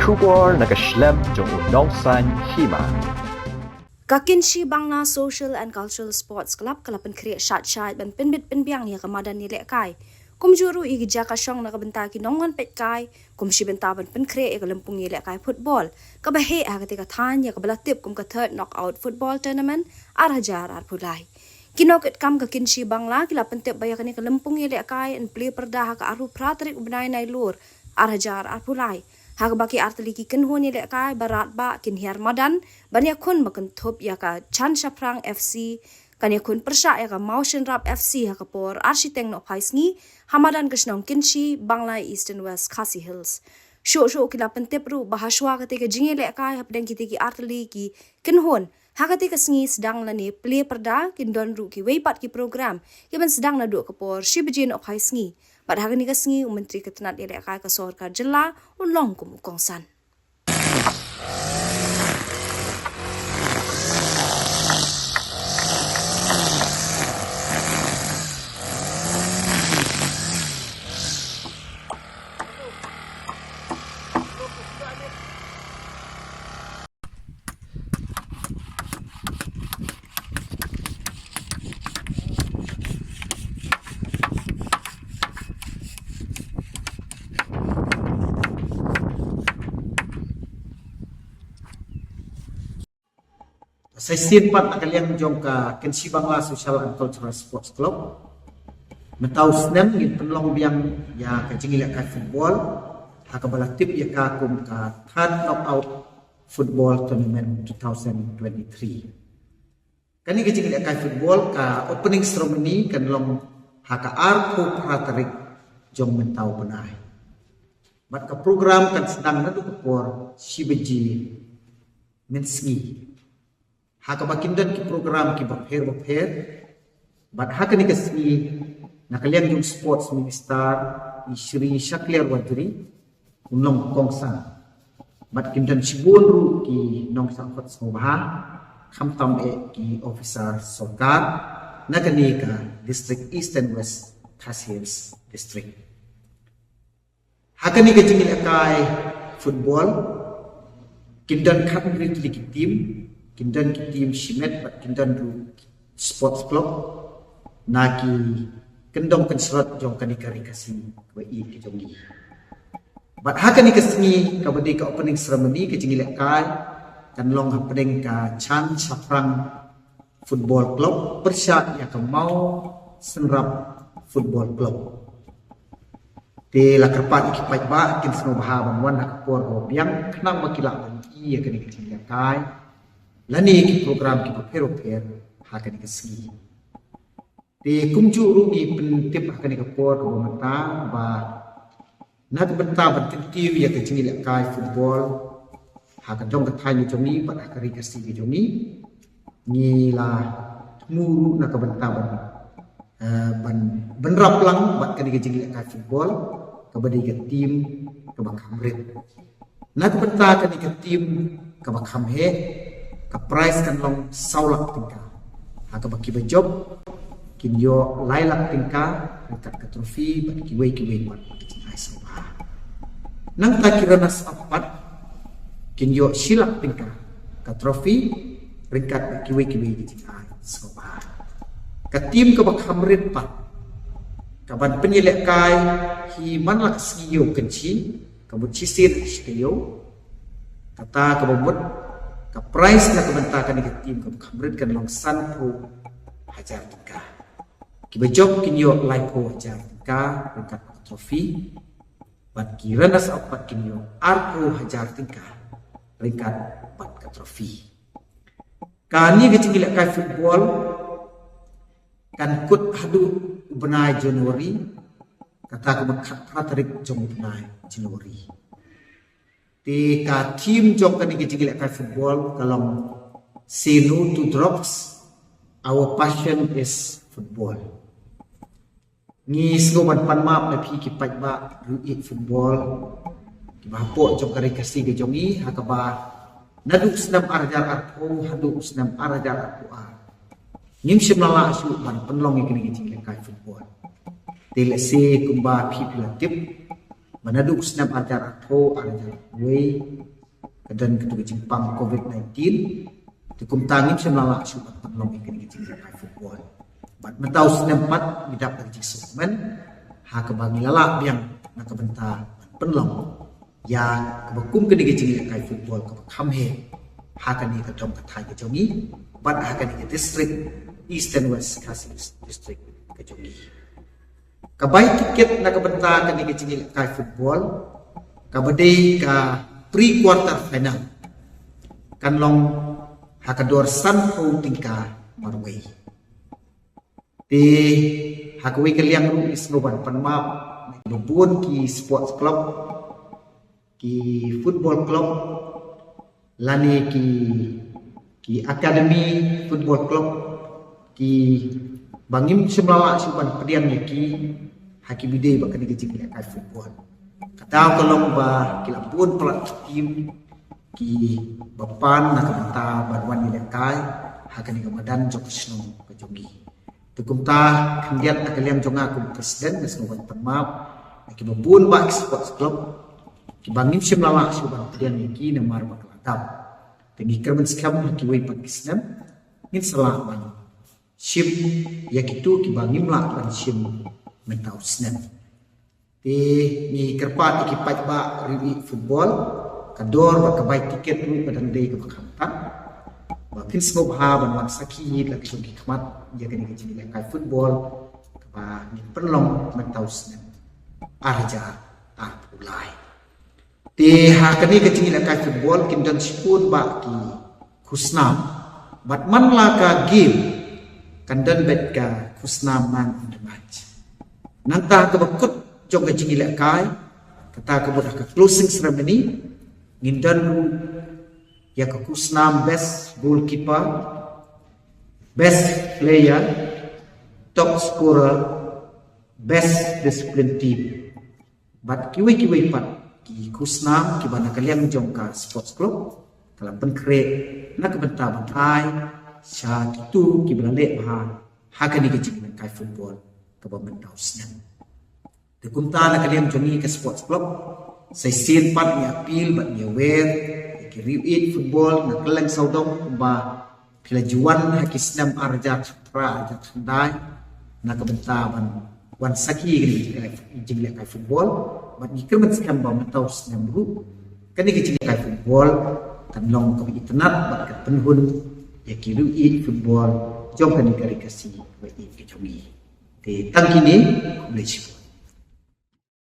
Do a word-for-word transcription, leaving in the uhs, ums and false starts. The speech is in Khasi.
Khubor na ka shlem jong u nongsaiñ hima. Ka Kynshi Bangla Social and Cultural Sports Club ka la pynkhreh shait shait ban pynbit pynbiang ïa ka madan ïalehkai. Kumjuh ruh ïa ki jaka shong na ka bynta ki nongwan peitkai, kum shi bynta ban pynkhreh ïa ka lympung ïalehkai football kaba heh ha katei ka thaiñ, ïa kaba la tip kum ka Third Knockout Football Tournament ar hajar arphew lai. Ki nongkitkam ka Kynshi Bangla ki la pyntip ba ïa kane ka lympung ïalehkai yn plie pyrda ha ka arphew phra tarik u bnai Nailur ar hajar arphew lai, ha kaba ki artylli ki kynhun ïalehkai baroh ba kin hiar madan ban ïakhun ba kynthup ïa ka Chan Shaphrang F C kan ïakhun pyrshah ïa ka Mawshynrap F C ha ka por ar shiteng nohphai sngi ha madan ka shnong Kynshi Bangla, Eastern West Khasi Hills. Shuh shuh ki la pyntip ruh ba hashwa katei ka jingïalehkai hapdeng kitei ki artylli ki kynhun, ha katei ka sngi sdang lane plie pyrda kin don ruh kiwei pat ki program kiban sdang naduh ka por shi baje nohphai sngi. Bad ha kane ka sngi u Myntri ka tnad ïalehkai ka sorkar jylla un long kum u kongsan. Sa shisien pat na ka liang jong ka Kynshi Bangla Social and Cultural Sports Club, mynta u snem ngin pynlong biang ïa ka jingïalehkai football ha kaba la tip ïa ka kum ka Third Knockout Football Tournament twenty twenty-three. Kane ka jingïalehkai football ka opening ceremony kan long ha ka arphew phra tarik jong mynta u bnai. Bad ka program kan sdang naduh ka por shi baje mynsngi. Ha kaba kin don ki program kiba pher ba pher. Bad ha kane ka sngi na ka liang jong Sports Minister i Shri Shakliar Warjri un long kongsan. Bad kin don shibun ruh ki nongsahkhot sngewbha, khamtam eh ki officer sorkar na kane ka district, Eastern West Khasi Hills District. Ha kane ka jingïalehkai football kin don khathynriew tylli ki team, kin don ki team shimet bad kin don ruh sports club na ki kyndong kynslot jong kane ka ri Khasi kaba ïeit ka jong ngi. Bad ha kane ka sngi kaba dei ka opening ceremony, ka jingïalehkai kan long hapdeng ka Chan Shaphrang Football Club pyrshah ïa ka Mawshynrap Football Club. Te la kyrpad ïa ki paidbah kin sngewbha ban wan ha ka por ba biang khnang ba ki lah ban ïohi ïa kane ka jingïalehkai lane ki program kiba pher ba pher ha kane ka sngi. Te kumjuh ruh ngi pyntip ha kane ka por kaba mynta ba na ka bynta ban kyntiew ïa ka jingïalehkai football ha ka dong ka thaiñ ka jong ngi bad ha ka ri Khasi ka jong ngi, ngi la thmu ruh na ka bynta ban, eh, ban bynrap lang bad kane ka jingïalehkai football kaba dei ka team kaba kham rit. Na ka bynta kane ka team kaba kham heh, ka prize kan long saw lak tyngka. Ha kaba kiba jop kin ïoh lai lak tyngka ryngkat ka trophy bad kiwei kiwei pat ki jingai sngewbha. Nangta ki runners up pat kin ïoh shi lak tyngka ka trophy ryngkat bad kiwei kiwei ki jingai sngewbha. Ka team kaba kham rit pat kaban pynïalehkai hi man la ka sngi Ïew Kynshi, ka mut shisien ha shi taïew. Kata kaba mut ka prize na ka bynta kane ka team kaba kham rit kan long sanphew hajar tyngka. Kiba jop kin ïoh laiphew hajar tyngka ryngkat ka trophy. Bad ki runners up pat kin ïoh arphew hajar tyngka ryngkat bad ka trophy. Kane ka jingïalehkai football kan kut haduh u bnai January, kata ka mut khatphra tarik jong u bnai January. Te ka theme jong kane ka jingïalehkai football ka long Say No to Drugs, Our Passion is Football. Ngi sngew ban pan map na phi ki paidbah ruh ïeit football kiba hapoh jong ka ri Khasi ka jong ngi, ha kaba naduh u snem ar hajar arphew haduh u snem ar hajar arphew ar ngim shym la lah shuh ban pynlong ïa kane ka jingïalehkai football. Te lehse kumba phi phi la tip Ba naduh u snem ar hajar arphew, ar hajar arphew wei, ka don katu ka jingpang covid nineteen, te kumta ngim shym la lah shuh ban pynlong ïa kane ka jingïalehkai football. Bad mynta u snem pat ngi dap da ka jingsngewkmen ha kaba ngi la lah biang na ka bynta ban pynlong ïa kaba kum kane ka jingïalehkai football kaba kham heh ha kane ka dong ka thaiñ ka jong ngi bad ha kane ka district, East and West Khasi District ka jong ngi. Ka bai tiket na ka bynta kane ka jingïalehkai football kaba dei ka pre quarter final kan long ha ka dor sanphew tyngka marwei. Te ha kawei ka liang ruh ngi sngewbha ban pan map na kiba bun ki sports club, ki football club, lane ki, ki academy football club, kiba ngim shym la lah shuh ban pdiang ïa ki ha ki bynta ba kane ka jingïalehkai football. Ka daw ka long ba ki la bun palat ki team kiba pan na ka bynta ban wan ïalehkai ha kane ka madan jong ka shnong ka jong ngi. Te kumta khyndiat na ka liang jong nga kum president nga sngewbha ban pan map na kiba bun bah ki sports club kiba ngim shym la lah shuh ban pdiang ïa ki namar ba ka la dap. Te ngi kyrmen skhem ha kiwei pat ki snem ngin sa lah ban shim ïa kito kiba ngim lah ban shim mynta u snem. Te ngi kyrpad ïa ki paidbah riew ïeit football, ka dor bad ka bai tiket ruh ka dang dei kaba khamtam. Ba phin sngewbha ban wan sakhi ïa la ki jong ki khmat ïa kane ka jingïalehkai football kaba ngin pynlong mynta u snem ar hajar arphew lai. Te ha kane ka jingïalehkai football kin don shiphew bah ki khusnam bad man la ka game kan don bad ka khusnam man of the match. Nangta kaba kut jong ka jingïalehkai, kata ka mut ha ka closing ceremony, ngin don ruh ïa ka khusnam best goalkeeper, best player, top scorer, best discipline team. Bad kiwei kiwei pat ki khusnam kiba na ka liang jong ka sports club ka la pynkhreh na ka bynta ban ai sha kito kiba la leh bha ha kane ka jingïalehkai football kaba mynta u snem. Te kumta na ka liang jong ngi ka sports club, sa shisien pat ngi appeal bad ngi aware ïa ki riew ïeit football na kylleng sawdong kumba phi la ju wan ha ki snem ar hajar khatphra, ar hajar khyndai na ka bynta ban wan sakhi ïa kane ka jingïalehkai football. Bad ngi kyrmen skhem ba mynta u snem ruh kane ka jingïalehkai football kan long kaba itynnad bad kan pynhun ïa ki riew ïeit football jong kane ka ri Khasi ba ïeit ka jong ngi. Te tang kine, khublei shibun.